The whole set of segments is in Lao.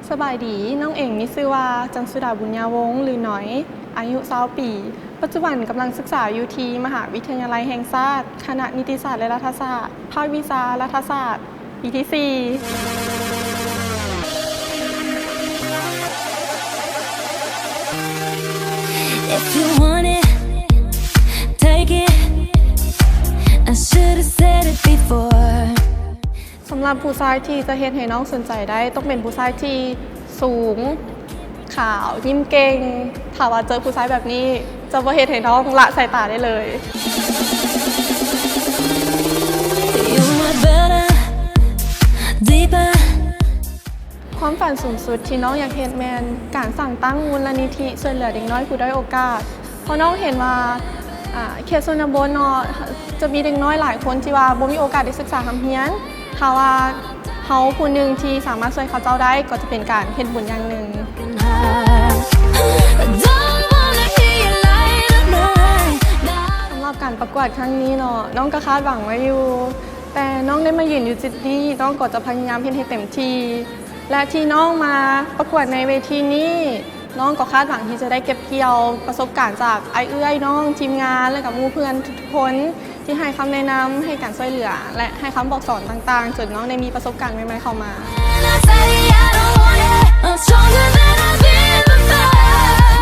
ສະບາຍດີ, ນ້ອງເອງມີຊື່ວ່າ ຈັນສຸດາ ບຸນຍາວົງ ຫຼື ໜອຍ, ອາຍຸຊາວປີ. ປັດຈຸບັນກຳລັງສຶກສາຢູ່ທີ່ມະຫາວິທະຍາໄລແຫ່ງຊາດ, ຄະນະນິຕິສາດ ແລະ ລັດຖະສາດ, ພາກວິຊາລັດຖະສາດ, ປີທີສີ່. If you want it, take it. I should have said it before. ສຳລັບຜູ້ຊາຍທີ່ຈະເຮັດໃຫ້ນ້ອງສົນໃຈໄດ້ ຕ້ອງເປັນຜູ້ຊາຍທີ່ສູງ, ຂາວ, ຍິ້ມເກັ່ງ. ຖ້າວ່າເຈີຜູ້ຊາຍແບບນີ້ ຈະບໍ່ເຮັດໃຫ້ນ້ອງລະສາຍຕາໄດ້ເລີຍ. You are better, deeper. ຄວາມຝັນສູງສຸດທີ່ນ້ອງຢາກເຮັດແມ່ນການສ້າງຕັ້ງມູນລະນິທິຊ່ວຍເຫຼືອເດັກນ້ອຍຜູ້ດ້ອຍໂອກາດ. ເພາະນ້ອງເຫັນວ່າ ອາ ເຂດຊົນນະບົດເນາະ ຈະມີເດັກນ້ອຍຫຼາຍຄົນທີ່ວ່າບໍ່ມີໂອກາດໄດ້ສຶກສາຮ່ຳຮຽນ. ຖ້າວ່າເຮົາຜູ້ໜຶ່ງທີ່ສາມາດຊ່ວຍເຂົາເຈົ້າໄດ້ ກໍຈະເປັນການເຮັດບຸນຢ່າງໜຶ່ງ. Don't wanna hear you lie tonight. ສຳລັບການປະກວດຄັ້ງນີ້ເນາະ ນ້ອງກໍຄາດຫວັງໄວ້ຢູ່ ແຕ່ນ້ອງໄດ້ມາຢືນຢູ່ຈຸດນີ້ ນ້ອງກໍຈະພະຍາຍາມເຮັດໃຫ້ເຕັມທີ່ ແລະ ທີ່ນ້ອງມາປະກວດໃນເວທີນີ້ ນ້ອງກໍຄາດຫວັງທີ່ຈະໄດ້ເກັບກ່ຽວປະສົບການຈາກອ້າຍເອື້ອຍນ້ອງ, ທີມງານ ແລະ ກັບໝູ່ເພື່ອນທຸກໆຄົນ ທີ່ໃຫ້ຄຳແນະນຳ, ໃຫ້ການຊ່ວຍເຫຼືອ ແລະ ໃຫ້ຄຳບອກສອນຕ່າງໆ ຈົນນ້ອງໄດ້ມີປະສົບການໃໝ່ໆເຂົ້າມາ. When I say I don't want it, I'm stronger than I've been before.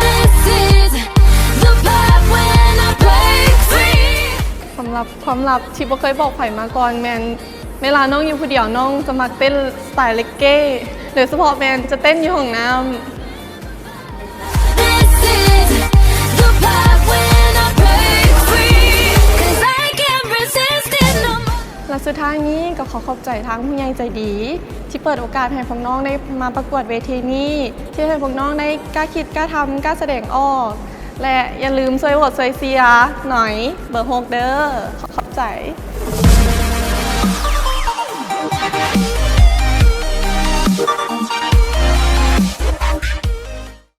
This is the part when I break free. ສຳລັບຄວາມລັບທີ່ບໍ່ເຄີຍບອກໃຜມາກ່ອນແມ່ນ ເວລານ້ອງຢູ່ຜູ້ດຽວ ນ້ອງຈະມັກເຕັ້ນສະໄຕເລັກເກ ໂດຍສະເພາະແມ່ນຈະເຕັ້ນຢູ່ຫ້ອງນ້ຳ. This is the part when I break free. 'Cause I can't resist it no more. ແລະ ສຸດທ້າຍນີ້ກໍຂໍຂອບໃຈທາງຜູ້ໃຫຍ່ໃຈດີ ທີ່ເປີດໂອກາດໃຫ້ພວກນ້ອງໄດ້ມາປະກວດເວທີນີ້ ທີ່ເຮັດໃຫ້ພວກນ້ອງໄດ້ກ້າຄິດ, ກ້າທຳ, ກ້າສະແດງອອກ ແລະ ຢ່າລືມຊ່ວຍໂຫວດ, ຊ່ວຍເຊຍໜອຍ ເບີຫົກເດີ້. ຂໍຂອບໃຈ.